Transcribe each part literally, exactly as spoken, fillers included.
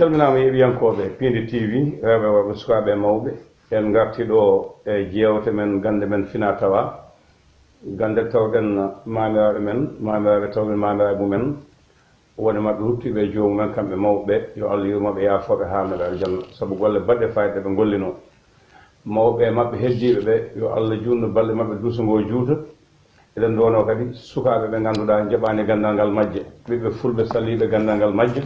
Calminaama yeeɓiyankooɓe Piindi T V, rewɓe e worɓe, sukaaɓe e mawɓe. En ngarti ɗo e jeewte men, gannde men fina tawa. Gannde tawɗen maamiraaɓe men, maamiraaɓe tawɗen maamiraaɓe mumen. Woni maɓɓe ruttiiɓe e joomum en, kamɓe mawɓe ɓe, yo Allah yurmo ɓe, yaafoo ɓe, haarno ɓe aljanna, sabu golle baɗɗe faayiida ɓe ngollino. Mawɓe e maɓɓe heddiiɓe ɓe, yo Allah juutnu balɗe maɓɓe, duuso ngoo juuta. Eɗen ndoonoo kadi sukaaɓe ɓe ngannduɗaa njaɓaani ganndal ngal majja, ɓiɓɓe fulɓe saliiɓe ganndal ngal majja,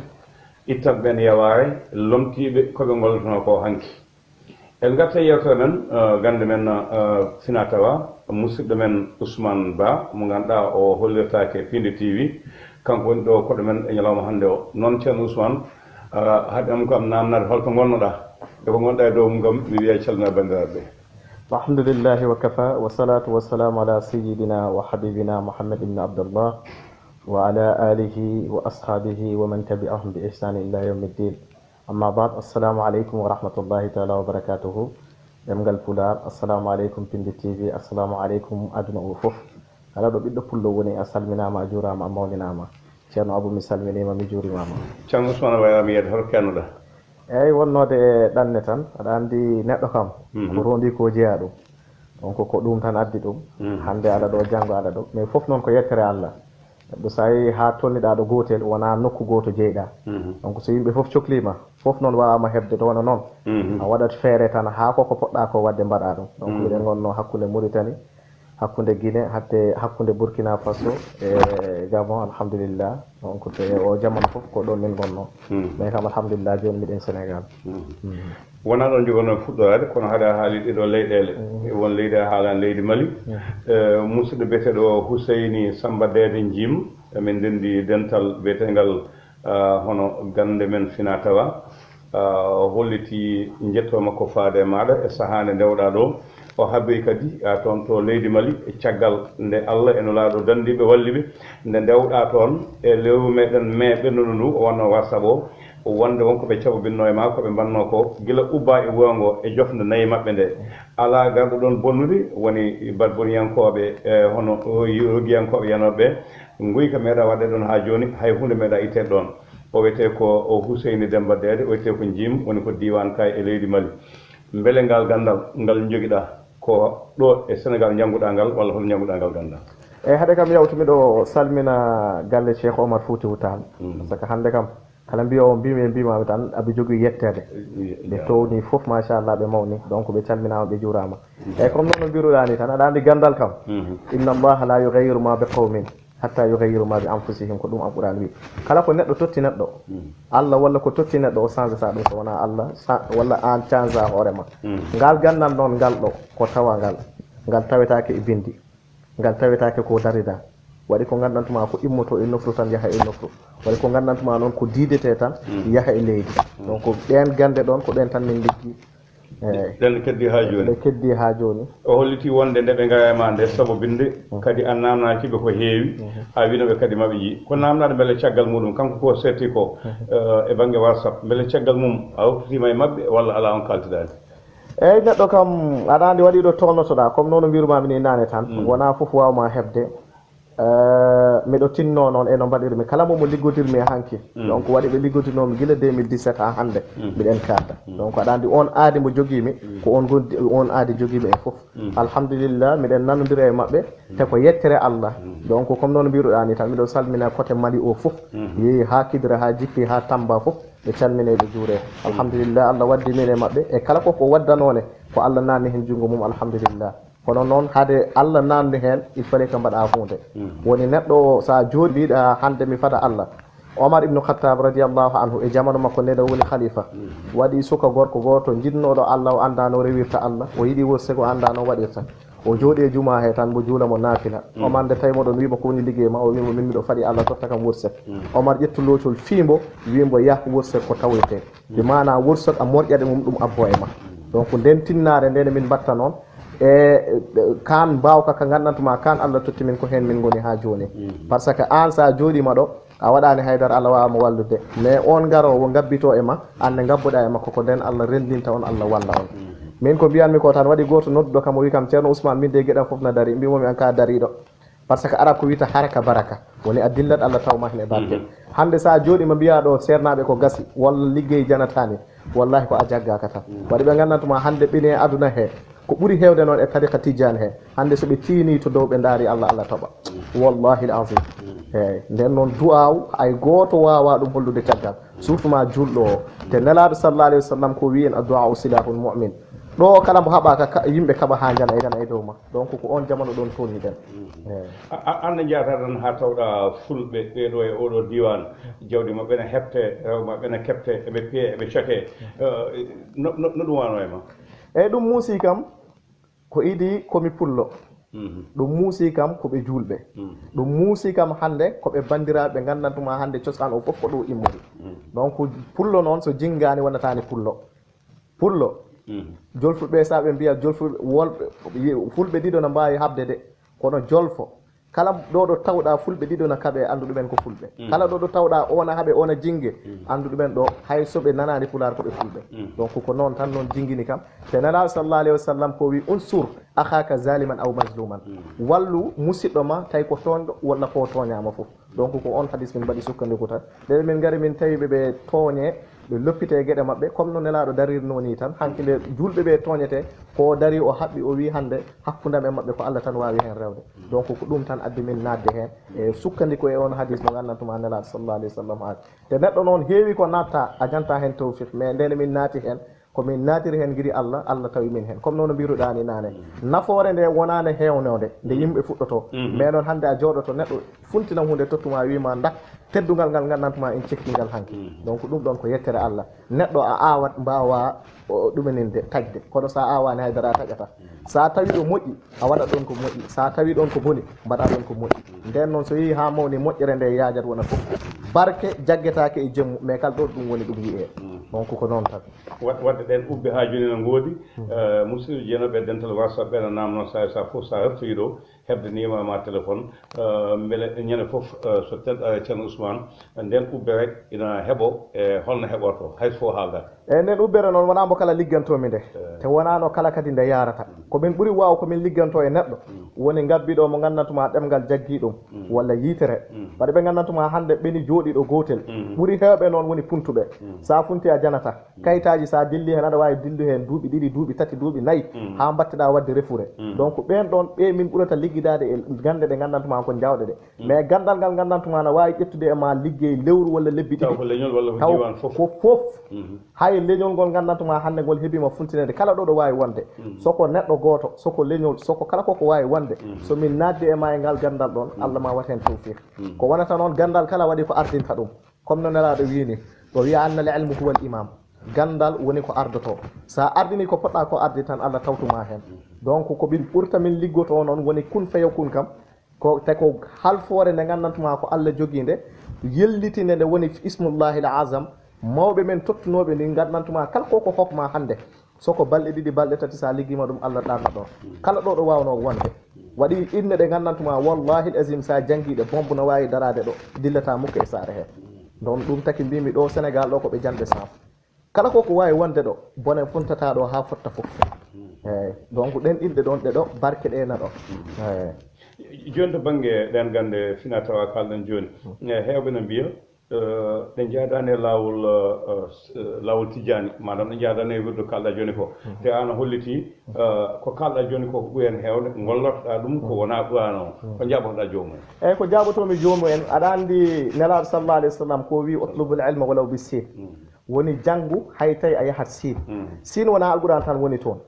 ittan ɓeen yawaare, lomtiiɓe ko ɓe ngollotonoo koo hanki. En ngarta e yeewtere men, eh, gannde men, eh, fina tawa, musidɗo men Ousmane Ba, mo ngannduɗaa o hollirtaake Piindi T V, kanko woni ɗo koɗo men e ñalawma hannde o. Noon, Ceerno Ousmane, eh, haɗi am kam naamnaade holto ngonnoɗaa, e ko ngonɗaa e dow mum kam, mi wiya calmina banndiraaɓe ɓe. Alhamdulillahi wa kafa, wa salatu wa salamu ala sayyidina wa habibina Muhammad ibn Abdullah, wa ala alihi wa ashabihi wa man tabi'ahum bi ihsani ila yawmiddin. Amma baad, assalamu aleykum wa rahmatullahi taala wa barakatuhu. Ɗemngal Pulaar, assalamu aleykum Piindi T V, assalamu aleykum aduna o fof. Kala ɗo ɓiɗɗo pullo woni, a salminaama, a juuraama, a mawninaama. Ceerno Abou, mi salminiima, mi juurimaama. Ceerno Ousmane, a wayraama yeeɗde, hoto keewnoɗaa? Eeyi, wonnoode e ɗanne tan, aɗa anndi neɗɗo kam, mhm, ko rondi ko jeyaa ɗum. Donc ko ɗum tan addi ɗum. Mhm. Hannde aɗa ɗo, janngo aɗa ɗo. Mais fof noon ko yettere Allah. Neɗɗo so a yehii haa tolniɗaa ɗo gootel, wonaa nokku gooto jeyɗaa. Mhm. Donc so yimɓe fof cokliima, fof noon waawaama heɓde to wano noon. Mhm. A waɗat feere tan haa ko ko poɗɗaa ko waɗde mbaɗaa ɗum. Donc mhm, miɗen ngonnoo hakkunde Mauritanie, hakkunde Guinée, hatte hakkunde Burkina Faso e Gabon, alhamdulillah. Donc te o jamanu fof ko ɗoon min ngonnoo. Mhm. Mais kam alhamdulillah jooni miɗen Sénégal. Mhm. Mhm. Wonaa ɗoon njogonoo fuɗɗoraade, kono haɗa haali ɗee ɗoo leyɗeele. Mhm. Won leydi a haalaani, leydi Mali. Mhm. Eh, musidɗo biyeteeɗo Huseyni Samba Deede Njim, emin ndenndi dental biyeteengal, ah, hono gannde men fina tawa, ah, o holliti njettooma ko faade e maaɗa e sahaa nde ndewɗaa ɗo. O habri kadi, ah, toon to leydi Mali, e caggal nde Allah e Nulaaɗo danndiiɓe walli ɓe, nde ndewɗaa toon e lewru meɗen mee ɓennuɗo ndu, o wonnoo WhatsApp o, wonde won ko ɓe caɓobinnoo e maa, ko ɓe mbannoo ko, gila ubbaa e wuro ngo e jofnde nayi maɓɓe nde. Alaa garɗo ɗoon bonnude, woni badboniyankooɓe, e hono, o, rogiyankooɓe yanooɓe ɓe. Nguyka meeɗaa waɗde ɗoon haa jooni, hay huunde meeɗaa itteede ɗoon. O wiyetee ko o Huseyni Demmba Deede, o wiyetee ko Njiim, woni ko diiwaan Kaay e leydi Mali. Mbele ngaal ganndal ngal njogiɗaa, ko ɗo e Senegaal njannguɗaa ngal, walla hono njannguɗaa ngal ganndal? Eeyi, haɗe kam yawtu miɗo salmina galle Cheikh Omar Foutiyou Tall. Mhm. Par ce que hannde kam, kala mbiyoowo mbiymi e mbiymaami tan, aɓe jogii yetteede. Ɓe toowni fof, machallah, ɓe mawni. Donc, ɓe calminaama, ɓe juuraama. Mhm. Eeyi, comme noon no mbiruɗaa ni tan, aɗa anndi ganndal kam. Mhm. Inna Allaha la yughayyiru ma bi qawmin hatta yughayyiru ma bi anfusihim, ko ɗum Alquraan wi. Kala ko neɗɗo totti neɗɗo, mhm, Allah walla ko totti neɗɗo, o changata ɗum, so wonaa Allah sa-, walla aan changea hoore ma. Mhm. Ngal ganndal noon, ngal ɗo, ko tawa ngal, ngal tawetaake e binndi, ngal tawetaake ko darida. Waɗi ko nganndantu ma ko immoto e nofru tan yaha e nofru. Waɗi ko nganndantu ma noon ko diidete tan, mhm, yaha e leydi. Mhm. Donc, ɗeen gannde ɗoon, ko ɗeen tan min liggi. Eeyi. Ɗen keddi haa jooni. Ɗe keddi haa jooni. O holliti wonde nde ɓe ngawi ma nde sabobinde, mhm, kadi a naamnaaki ɓe ko heewi, mhm, a wino ɓe kadi maɓe yiyi. Ko naamnaade mbele caggal muɗum, kanko ko seetti ko, mhm, eh, e bannge WhatsApp, mbele caggal mum a hokkitiima e maɓɓe walla alaa, on kaaltidaani? Eeyi, neɗɗo kam, aɗa anndi waɗi ɗo tolnotoɗaa, comme noon no mbirumaami ni naane tan, mhm, wonaa fof waawma heɓde. Eh, miɗo tinnoo noon e no mbaɗirmi. Kala mo mo liggodirmi e hanki. Mm. Donc, waɗi ɓe liggodinoomi gila deux mille dix-sept haa hannde. Mm. Miɗen kaalda. Mm. Donc, aɗa anndi oon aadi mo jogiimi, mm, ko oon gondi, oon aadi jogiimi e fof. Mm. Alhamdulillah, miɗen nanondira e maɓɓe. Mm. Te ko yettere Allah. Mm. Donc, comme noon mbiruɗaa ni tan, miɗo salmina côté Mali o fof. Mm. Yehi haa Kidira, haa Jippi, haa Tamba fof. Ɓe calmine, ɓe juure. Mm. Alhamdulillah, Allah waddi min e maɓɓe. E kala ko, ko waddanoo ne, ko Allah naanni heen junngo mum, alhamdulillah. Kono noon, hade Allah naanni heen, il fallait que mbaɗa huunde. Mhm. Woni neɗɗo o, so a jooɗiiɗo hannde mi fada Allah. Omar ibnu Khattab radiyallahu anhu, e jamanu makko nden o woni khalifa. Mhm. Waɗi suka gorko gooto jinnooɗo Allah, o anndaano rewirta Allah, o yiɗi wërsëg, o anndaano waɗirta. O jooɗi e jumaa he tan, mbo juula mo naafila. Mhm. Omar nde tawi mo ɗon, wii mo, "Ko woni liggey ma?" O wii mo, "Min miɗo faɗi Allah totta kam wërsëg." Mhm. Omar ƴetti loocol fii mbo, wii mbo, "Yah, wërsëg ko tawoytee." Bi maana wërsëg a morƴat e mum, ɗum abbo e ma. Donc nden tinnaare nden min mbatta noon e, e, kaan mbaawka ka nganndantu ma kaan Allah totti min, ko heen min ngoni haa jooni. Mm. Par ce que aan so a jooɗiima ɗo, a waɗaani haydara, Allah waawa mo wallude. Mais oon garoowo ngabbitoo e ma, aan ne ngabbuɗaa e makko, ko nden Allah renndinta on, Allah walla on. Mm. Min ko mbiyanmi ko tan, waɗi gooto nodduɗo kam, o wi kam, "Ceerno Ousmane, min de geɗam fof na darii." Mbimo mi, "Aan ka dariiɗo." Par ce que ara ko wiyta haraka baraka, woni a dillat Allah tawma hene barke. Hannde so a jooɗiima mbiyaa ɗo seernaaɓe ko gasi, walla liggey janataani, wallahi ko a jaggaaka tan. Waɗi ɓe nganndantamaa hannde ɓine aduna he, ko ɓuri heewde noon e tariqa tijaan he, hannde so ɓe tiinii to dow ɓe ndaari Allah, Allah toɓa. Wallahi al azim. Eeyi, nden noon du'aaw, hay gooto waawaa ɗum hollude caggal, surtout ma juulɗo o. Te Nelaaɗo sallallahu alayhi wa sallam ko wiyen, addu'aa'u silahul mu'min. Ɗo kala mbo haɓaaka, ka, yimɓe kaɓa haa njana e njana e dow ma. Donc ko on jamanu ɗon tolniɗen. Eeyi. An no njaataa tan haa tawɗa fulɓe ɓee ɗo e oo ɗoo diiwaan, jawdi maɓɓe ne heɓtee, rewo maɓɓe ne keɓtee, eɓe piyee, eɓe cokee. No ɗum wano e ma? Eeyi, ɗum muusi kam, ko idii ko mi pullo. Ɗum muusi kam ko ɓe juulɓe. Ɗum muusi kam hannde ko ɓe banndiraaɓe ɓe nganndantuma hannde cosaan o fof ko ɗo immori. Donc pullo noon so jinngaani wonataani pullo. Pullo, jolfulɓe sa ɓe mbiya jolfulɓe wolɓe, fulɓe ɗiɗo no mbaawi haɓde de, kono jolfo, kala ɗo ɗo tawɗa fulɓe ɗiɗo no kaɓe, anndu ɗumen ko fulɓe. Kala ɗo ɗo tawɗa o na haɓe, o na jinnge, anndu ɗumen ɗo hay so ɓe nanaani pulaar ko ɓe fulɓe. Donc ko noon tan noon jinngini kam. Te Nelaaɗo sallallahu alayhi wa sallam ko wi unsur akhaka zaliman aw mazluman. Wallu musiɗɗo ma tawi ko tooñɗo walla ko tooñaama fof. Donc ko on hadis min mbaɗi sukkandiku tan. Nde min ngari min tawi ɓe ɓe tooñe, ɓe loppite e geɗe maɓɓe, comme no Nelaaɗo darirnoo nii tan. Hanki nde juulɓe ɓe tooñete, ko o dari o haɓɓi o wii hannde hakkunde am e maɓɓe ko Allah tan waawi heen rewde. Donc ko ɗum tan addi min naatde heen e sukkandiku e on hadis mo nganndantumaa Nelaaɗo sallallahu alayhi wa sallam haali. Te neɗɗo noon heewi ko naatta a janta heen tawfiq, mais ndeen min naati heen, ko min naatiri heen ngiri Allah, Allah tawi min heen. Comme nono mbiruɗaa ni naane, nafoore nde wonaande heewnode nde yimɓe fuɗɗoto. Mais noon hannde a jooɗoto neɗɗo funtina huunde tottuma wiima ndah teddungal ngal nganndantumaa en cekki ngal hanki. Donc ɗum ɗon ko yettere Allah. Neɗɗo a aawat mbaawa ɗumeninde taƴde, kono sa aawaani haydara a taƴata. Sa tawi ɗo moƴƴi a waɗat ɗon ko moƴƴi, sa tawi ɗon ko boni mbaɗa ɗon ko moƴƴi. Nden noon so yehi haa mawni moƴƴere nde yaajat wona fof. Barke jaggetaake e jemmu, mais kala ɗo ɗum woni ɗum yiyee. Donc ko noon tan. Waɗde ɗen ubbe haa jooni no ngoodi. Musidɓe jeenoɓe e dental WhatsApp ɓe no naamnoo sahaa e sahaa fof, so a heɓtoyi ɗo, heɓde numéro ma téléphone, mbele ñande fof so Ceerno Ousmane nden ubbe rek ina heɓo e holno heɓorto hay so fof haaldaaka. Eyi, nden ubbere noon wonaa mbo kala liggantoomi nde, te wonaano kala kadi nde yaarata. Ko min ɓuri waaw ko min ligganto e neɗɗo woni ngabbiɗo mo nganndantumaa ɗemngal jaggii ɗum walla yitere. Waɗi ɓe nganndantumaa hannde ɓeni jooɗiiɗo gootel. Ɓuri heewɓe noon woni puntuɓe. So a funti a janata. Kayitaaji so a dilli heen aɗa waawi dillu heen duuɓi ɗiɗi, duuɓi tati, duuɓi nayi, haa mbatteɗaa waɗde refure. Donc ɓeen ɗoon ɓe min ɓurata liggidaade e gannde ɗe nganndantumaa ko jaawɗe ɗe. Mais ganndal ngal nganndantumaa na waawi ƴettude e ma liggey lewru walla lebbi ɗiɗi. Taw ko leñol walla ko diiwaan fof. Ko fof. Hay leñol ngol nganndantumaa hannde ngol heɓiima funtineede kala ɗo ɗo waawi wonde. Soko neɗɗo gooto, soko leñol, soko kala koko waawi wonde. So min naatdi e ma e ngal ganndal ɗoon, Allah ma wat heen tawfiq. Ko wonata noon ganndal kala waɗi ko ardinta ɗum. Comme no Nelaaɗo wiyi ni, o wiya anna al ilmu huwa al imam. Ganndal woni ko ardotoo. So a ardinii ko poɗɗaa ko arde tan Allah tawtu ma heen. Donc ko min ɓurta min liggotoo noon woni kun feyakun kam. Ko te ko halfoore nde nganndantumaa ko Allah jogii nde, yellitinde nde woni ismullahil azam. Mawɓe men tottunooɓe ndi nganndantumaa kala ko ko hokmaa hannde. Soko balɗe ɗiɗi balɗe tati so a liggiima ɗum Allah ɗaanna ɗo. Kala ɗo ɗo waawnoo wonde. Waɗi inne ɗe nganndantumaa wallahil azim so a janngii ɗe bombe no waawi daraade ɗo, dillataa mukko e saare hee. Donc ɗum taki mbiimi ɗo Senegaal ɗo ko ɓe janɓe saaf. Kala ko ko waawi wonde ɗo bone funtata ɗo haa fotta fof. Eeyi, donc ɗen inɗe ɗon ɗe ɗo barke ɗe na ɗo. Eeyi. Jooni to bannge ɗen gannde fina tawa kalɗen jooni, e heewɓe no mbiya ɗe njaadaani e laawol laawol tijjaani, maanaam ɗe njaadaani e wirdu kalɗa jooni ko. Te aan a hollitii ko kalɗa jooni ko ko ɓuri heen heewde ngollotoɗaa ɗum ko wonaa quraan o, ko njaɓotoɗaa joomum en? Eeyi, ko njaɓotoomi joomum en. Aɗa anndi Nelaaɗo sallallahu alayhi wa sallam ko wii utlubul ilma walaw bi siin. Woni janngu hay tawi a yahat siin. Siin wonaa alquraan tan woni toon.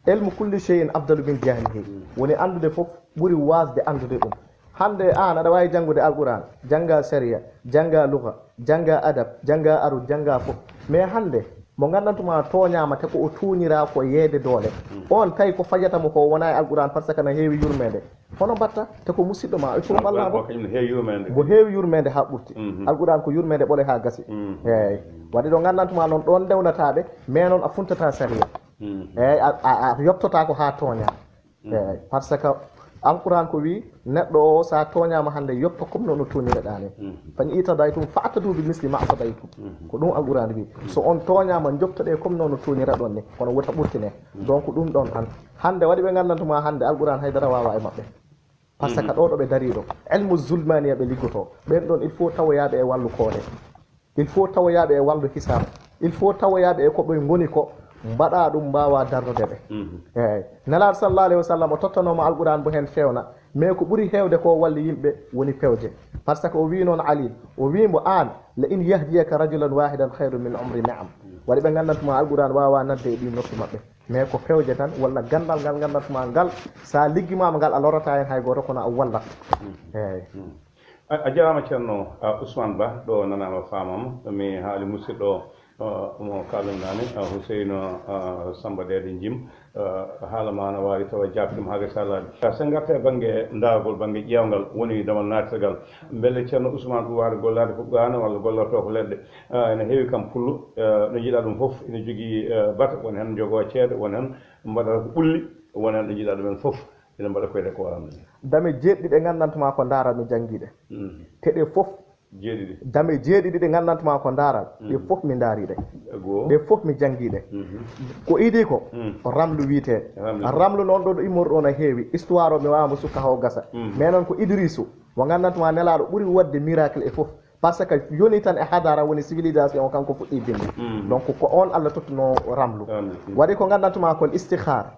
Ilmu kulli shay'in afdalu min jahlihi. Woni anndude fof ɓuri waasde anndude ɗum. Hannde aan aɗa waawi janngude alquraan, jannga sariya, jannga luga, jannga adab, jannga arud, jannga fof. Mais hannde mo nganndantumaa tooñaama te ko o tuuniraa ko yeeyde doole. Oon tawi ko fajata mo ko wonaa e alquraan par ce que na heewi yurmeende. Hono mbatta te ko musiɗɗo ma e fof balla mo. Mbo heewi yurmeende haa ɓurti. Alquraan ko yurmeende ɓole haa gasi. Eeyi. Waɗi ɗo nganndantumaa noon ɗoon ndewnataa ɓe, mais noon a funtataa sariya. Eeyi, a yoptotaako haa tooñaa. Eeyi, par ce que alquraan ko wii neɗɗo o so a tooñaama hannde yoppa comme no no tuunireɗaa ni. Fa in i'tadaytum fa'tadu bi misli ma i'tadaytum. Ko ɗum alquraan wii. So on tooñaama njoptoɗee comme no no tuuniraɗon ni, kono wota ɓurtine. Donc ɗum ɗoon tan. Hannde waɗi ɓe nganndantumaa hannde alquraan haydara waawaa e maɓɓe. Par ce que ɗo ɗo ɓe dariɗo, elmu zulmaniya ɓe liggoto. Ɓen ɗon il faut tawoyaɓe e wallu koode. Il faut tawoyaɓe e wallu hisab. Il faut tawoyaɓe e ko ɓe ngoni ko, mbaɗa ɗum, mbawa darnude ɓe. Eyyi. Nelaɗo sallallahu alayhi wa sallam o tottanoma alquran mbo hen fewna, mais ko ɓuri hewde ko walli yimɓe woni pewje. Par ce que o wi noon Ali, o wi mbo an, la in yahdiyaka rajulan wahidan khayrun min umri ni'am. Waɗi ɓe gandantuma alquran wawa nadde e ɗi noppi maɓɓe. Mais ko pewje tan walla gandal ngal gandantuma ngal, sa liggimama ngal a lorata hen hay goto kono a wallat. Eyyi. A jarama ceerno Ousmane Ba, ɗo nanama famama, mi haali musidɗo mo kalɗen nane, Houseyno Samba Dede Jim. Haala ma na wawi tawa jabtima ha gasa laabi. Sen garta e bangge daragol, bangge ƴewngal woni damal natirgal. Beele ceerno Ousmane ɗum wawi gollade ko gana walla gollorto ko leɗɗe. Ene heewi kam pullo, no jiiɗa ɗum foof ene jogui bata, won hen jogo ceede, won hen mbaɗata ko ɓulli, won hen ɗo jiiɗa ɗumen foof ene mbaɗa koyde ko waranno. Dame jeeɗiɗi ɗe gandantuma ko daral mi janngiɗe. Te ɗe fof jeeɗiɗi. Dame jeeɗiɗi ɗe gandantuma ko daral, ɗe fof mi daariɗe. Ɗe fof mi janngiɗe. Ko idi ko ramlu wiite. Ramlu noon ɗo ɗo immorɗo no heewi, histoire o mi wawa mo sukka haw gasa. Mais noon ko Idrisu mo gandantuma nelaɗo ɓuri wadde miracle e fof. Par ce que yoni tan e hadara woni civilisation o kanko fuɗɗi binde. Donc ko on Allah tottuno ramlu. Waɗi ko gandantuma kon istikhar.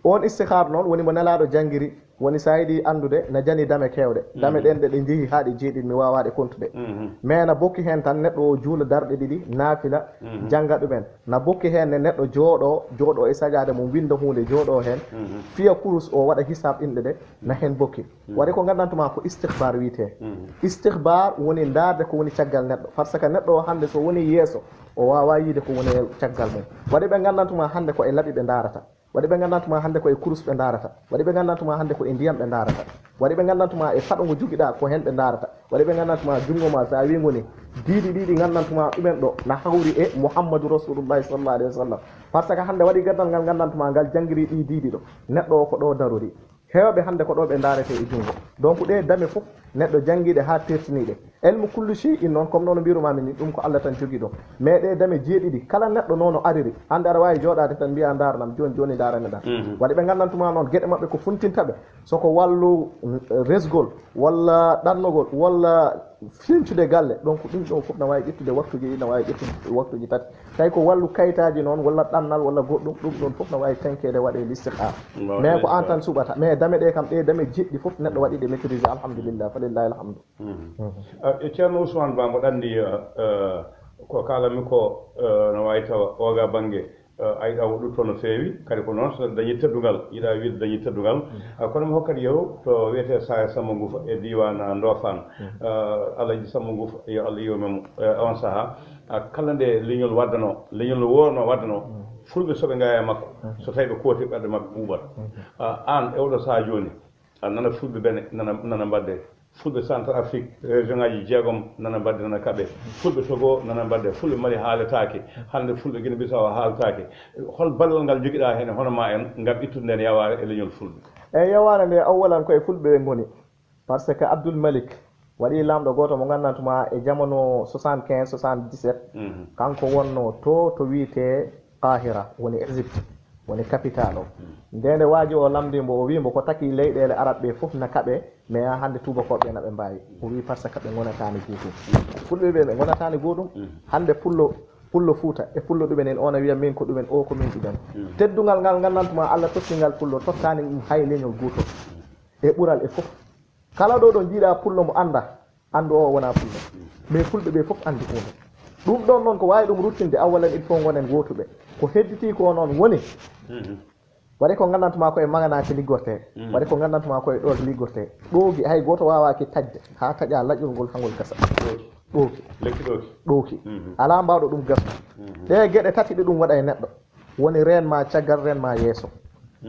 On istikhar noon woni mo nelaɗo janngiri, woni sa yiɗi anndude na jani dame kewɗe. Dame ɗen ɗe ɗe jeehi ha ɗe jeeɗiɗi mi wawa ɗe kontude. Mais na bokki hen tan neɗɗo o juula darɗe ɗiɗi nafila, jannga ɗumen. Na bokki hen ne neɗɗo jooɗo, jooɗo e sajade mum winda hunde jooɗo hen, fiya kurus o waɗa hisab inɗe ɗe, na hen bokki. Waɗi ko gandantuma ko istihbar wiite. Istihbar woni ndaarde ko woni caggal neɗɗo, par ce que neɗɗo o hande so woni yeeso o wawa yiide ko woni caggal mum. Waɗi ɓe gandantuma hande ko e laɓi ɓe ndaarata. Waɗi ɓe gandantuma hande ko e kurus ɓe ndaarata. Waɗi ɓe gandantuma hande ko e ndiyam ɓe ndaarata. Waɗi ɓe gandantuma e faɗo ngo jogiɗa ko hen ɓe ndaarata. Waɗi ɓe gandantuma junngo ma sa wi ngoni diidi ɗiɗi gandantuma ɗumen ɗo na hawri e Muhammadu Rasulullahi sallallahu alayhi wa sallam. Par ce que hande waɗi gandal ngal gandantuma ngal janngiri ɗi diidi ɗo. Neɗɗo o ko ɗo darori. Hewɓe hande ko ɗo ɓe ndaarete e junngo. Donc ɗe dame fof neɗɗo janngiɗe ha tertiniɗe. Elmu kullu shay'in noon comme nono mbirumami ni ɗum ko Allah tan jogi ɗum. Mais ɗe dame jeeɗiɗi kala neɗɗo nono ariri hande aɗa wawi jooɗade tan mbiya ndaranam joni joni ndarane ɗam. Waɗi ɓe gandantuma noon gueɗe mabɓe ko funtinta ɓe. Soko wallu resgol walla ɗannogol walla fincude galle, donc ɗum ɗo fof na wawi ƴettude waktuji ɗi na wawi ƴettude waktuji tati. Tawi ko wallu kayitaji noon walla ɗannal walla goɗɗum, ɗum ɗon fof na wawi tenkede waɗe listihar. Mais ko an tan suɓata. Mais dame ɗe kam ɗe dame jeɗɗi fof neɗɗo waɗi ɗe maîtrisé alhamdulillah falillahi alhamdu. E ceerno Ousmane Ba mboɗo anndi ko kalanmi ko no wawi tawa oga bangge a yiɗa woɗɗude toon no feewi, kadi ko noon so dañi teddungal yiɗa wiide dañi teddungal. Kono mi hokkat yeru to wiyete Saare Samba Ngufa e diiwaan Ndofaan. Alhaji Samba Ngufa yo Allah yurme mo. On saha kala nde leñol waddano, leñol no woorno waddano, fulɓe soɓe ngaya e makko, so tawi ɓe kooti ɓerɗe maɓɓe ɓuuɓat. Aan e oɗo saha jooni aɗa nana fulɓe bene nana nana mbadde, fulɓe Centrafrique région ngaji jeegom nana mbadde nana kaɓe, fulɓe Togo nana mbadde, fulɓe Mali haaletaake, hannde fulɓe Guinée Bissau haaletaake. Hol ballal ngal njogiɗa heen hono ma en ngam ittude nden yawaare e leñol fulɓe? Eyi, yawaare nde awalan ko e fulɓe ɓe ngoni. Par ce que Abdoul Malik waɗi lamɗo goto mo gandantuma e jamano soixante-quinze soixante-dix-sept, kanko wonno to to wiite Qahira woni Égypte, woni capital o. Nde nde waaji o lamdi mbo o wi mbo ko taki leyɗele arab ɓe fof na kaɓe, mais ha hande tubakoɓe na ɓe mbawi. O wi par ce que ɓe gonatani gotum. Fulɓe ɓe ɓe gonatani gotum. Hande pullo pullo Fuuta e pullo ɗumen en ona wiya min ko ɗumen o ko min ɗumen. Teddungal ngal gandantuma Allah totti ngal pullo tottani ɗum hay leñol gotol. E ɓural e fof. Kala ɗo ɗo jiiɗa pullo mo anda, andu o wona pullo. Mais fulɓe ɓe fof andi hunde. Ɗum ɗon noon ko wawi ɗum ruttinde awalan il faut gonen gotuɓe. Ko hedditi ko noon woni waɗi ko gandantuma ko e maganaki liggorte. Waɗi ko gandantuma ko e ɗooki liggorte. Ɗooki hay goto wawaki taƴde ha taƴa laƴol ngol hangol gasa. Ɗooki. Lekki ɗooki. Ɗooki. Ala mbawɗo ɗum gasa. Ɗe geɗe tati ɗe ɗum waɗa e neɗɗo. Woni reen ma caggal reen ma yeeso.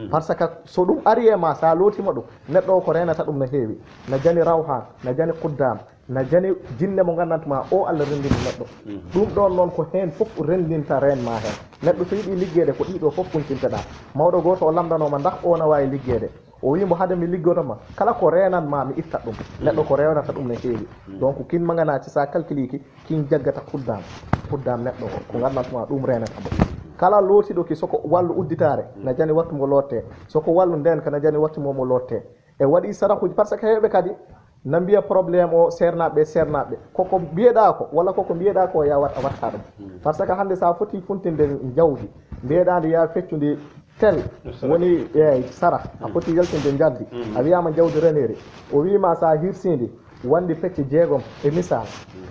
Par ce que so ɗum ari e ma sa lootima ɗum neɗɗo o ko reenata ɗum no heewi. Na jani rawhan, na jani quddam, na jani jinne mo gandantuma o Allah rendini neɗɗo. Ɗum ɗon noon ko heen fof rendinta reen ma heen. Neɗɗo so yiɗi liggeede ko ɗiɗo fof kuntinteɗa. Mawɗo goto o lamdanoma ndax o na wawi liggeede. O wi mbo hade mi liggoto ma kala ko reenan ma mi itta ɗum. Neɗɗo ko rewnata ɗum no heewi. Donc kin maganaci sa calculiki kin jaggata kuddam. Kuddam neɗɗo o ko gandantuma ɗum renata mo. Kala lootiɗo ki soko wallu udditare na jani wattu mo lotte. Soko wallu nden ka na jani wattu mo mo lotte. E waɗi sarahuji, par ce que heewɓe kadi na mbiya problème o seernaaɓe, seernaaɓe. Koko mbiyeɗaa ko, walla koko mbiyeɗaa ko, ya wat-, a watta ɗum. Par ce que hannde sa foti funtinde jawdi, mbiyeɗaa ndi ya feccundi tel, woni, eey, sara. A foti yaltinde njaldi. A wiyama jawdi reneri. O wima sa hirsindi, wandi pecce jeegom e misal.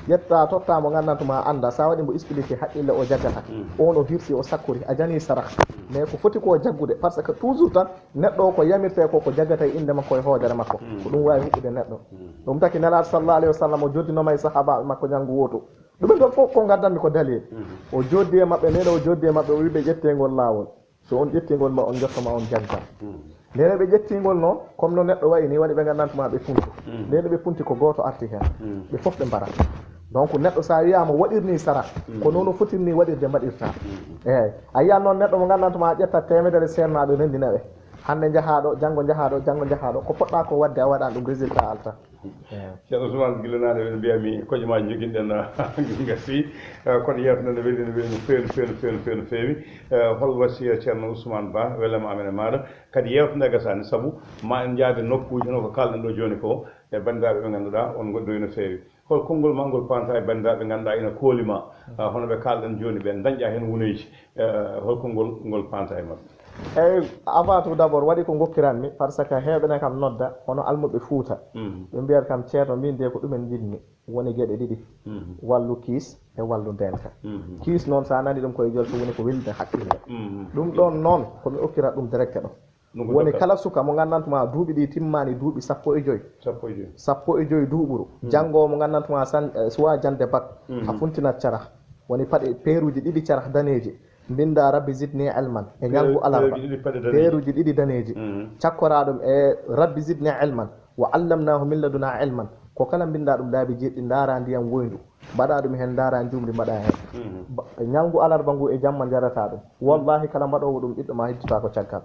Ƴetta totta mo nganndantu ma annda, sa waɗi mbo expliqué haqqille o jaggata. On o hirsi, o sakkori, a jani sara. Mais ko foti ko jaggude, par ce que toujours tan, neɗɗo o ko yamirte ko, ko jaggata e innde makko e hoodere makko. Ko ɗum wawi huɓɓude neɗɗo. Ɗum taki Nelaaɗo sallallahu alayhi wa sallam o joddinoma e sahaabaaɓe makko ñalngu wootu. Ɗumen ɗon fof ko ngaddanmi ko dalil. O joddi e maɓɓe, nene o joddi e maɓɓe, o wi ɓe ƴette ngol laawol. So on ƴetti ngol ma, on jottoma on jaggal. Nene ɓe ƴetti ngol noon, comme no neɗɗo wayi ni, waɗi ɓe nganndantuma ɓe punti. Nene ɓe punti ko gooto arti heen. Ɓe fof ɓe mbarata. Donc neɗɗo sa wiyama waɗir ni sara, ko noon o fotir ni waɗirde mbaɗirta. Eyyi. A yiyat noon neɗɗo mo nganndantuma a ƴetta teemedere seernaaɓe renndina ɓe. Hannde njahaa ɗo, janngo njahaa ɗo, janngo njahaa ɗo. Ko poɗɗa ko waɗde a waɗan ɗum, résultat alta. Ceerno Ousmane, gila naane ɓe mbiyami kojomaaji joginɗen gasi. Eh, kono yeewtere nde weli, no weli no feewi, no feewi, no feewi, no feewi, no feewi. Eh, hol wasiya Ceerno Ousmane Ba, welama amen e maaɗa? Kadi yeewtere nde gasani, sabu ma en njaade nokkuuji hono ko kalɗen ɗo jooni ko, e banndiraaɓe ɓe ngannduɗaa on ngoɗɗoyi no feewi. Hol konngol ma ngol panta e banndiraaɓe ɓe ngannduɗaa ina kooli ma, ah, hono ɓe kalɗen jooni ɓe, dañɗa heen wuneeji? Eh, hol konngol ngol panta e maɓɓe? Eyyi, avant tout d'abord, waɗi ko ngokkiranmi, par ce que heewɓe ne kam nodda, hono almuɓe Fuuta. Ɓe mbiyata kam, "Ceerno, min de ko ɗumen njiɗmi, woni geɗe ɗiɗi, wallu kiis e wallu ndeenka." Kiis noon, sa nani ɗum koye jolfe, woni ko welnde haqqille. Ɗum ɗon noon, ko mi okkira ɗum direct ɗo. Woni kala suka mo nganndantu ma duuɓi ɗi timmani duuɓi sappo e joyi. Sappo e joyi. Sappo e joyi duuɓuru. Janngo mo nganndantu ma san, eh, suwa jande bak, a funtinat carah. Woni paɗe peeruji ɗiɗi carah daneeji. Mbinda "Rabbi zidni ilman" e ñalngu alarba. Peeruji ɗiɗi paɗe daneeji. Peeruji ɗiɗi daneeji. Cakkora ɗum e "Rabbi zidni ilman wa allamnahu min laduna ilman." Ko kala mbinda ɗum laabi jeɗɗi, ndaara ndiyam woyndu. Mbaɗa ɗum heen, ndaara njuumri, mbaɗa heen. Ba-, ñalngu alarba ngu e jamma njarata ɗum. Wallahi, kala mbaɗoowo ɗum, ɓiɗɗo ma heddita ko caggal.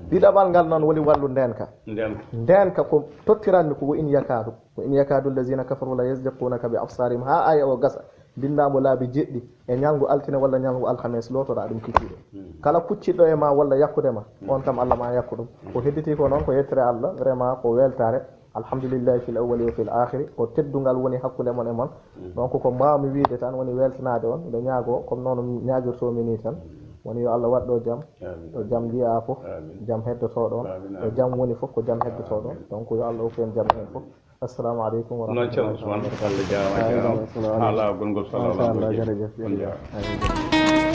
Ɗiɗaɓal ngal noon woni wallu ndeenka. Ndeenka. Ndeenka ko tottiranmi ko, "Wa in yakadu, wa in yakadu allazina kafaru la yasliqunaka bi absarihim." Ha aya o gasa, mbinda mo laabi jeɗɗi e ñalngu altine walla ñalngu alhames, lootora ɗum kikiiɗe. Kala kucciɗɗo e ma walla yakkude ma, on kam Allah ma yakku ɗum. Ko hedditi ko noon ko yettere Allah, vraiment ko weltare. Alhamdulillahi fil awwali wa fil akhiri. Ko teddungal woni hakkunde mon e mon. Donc ko mbawmi wiide tan woni weltanaade on, mbiɗo ñaago comme noon ñaagirtoomi ni tan. Woni yo Allah waɗ ɗo jam. Ɗo jam njiyaa fof, jam heddotoo ɗon. Ɗo jam woni fof ko jam heddotoo ɗon. Donc yo Allah hokku en jam en fof. Assalamu aleykum wa rahmatullahi wa barakatuh. Noon Ceerno Ousmane, Allah jaaraama. Waaleykum assalam. Haa laawol ngol, sallallahu aleyhi wa sallam. Machallah, jërëjëf, jërëjëf. On jaaraama. Amiin.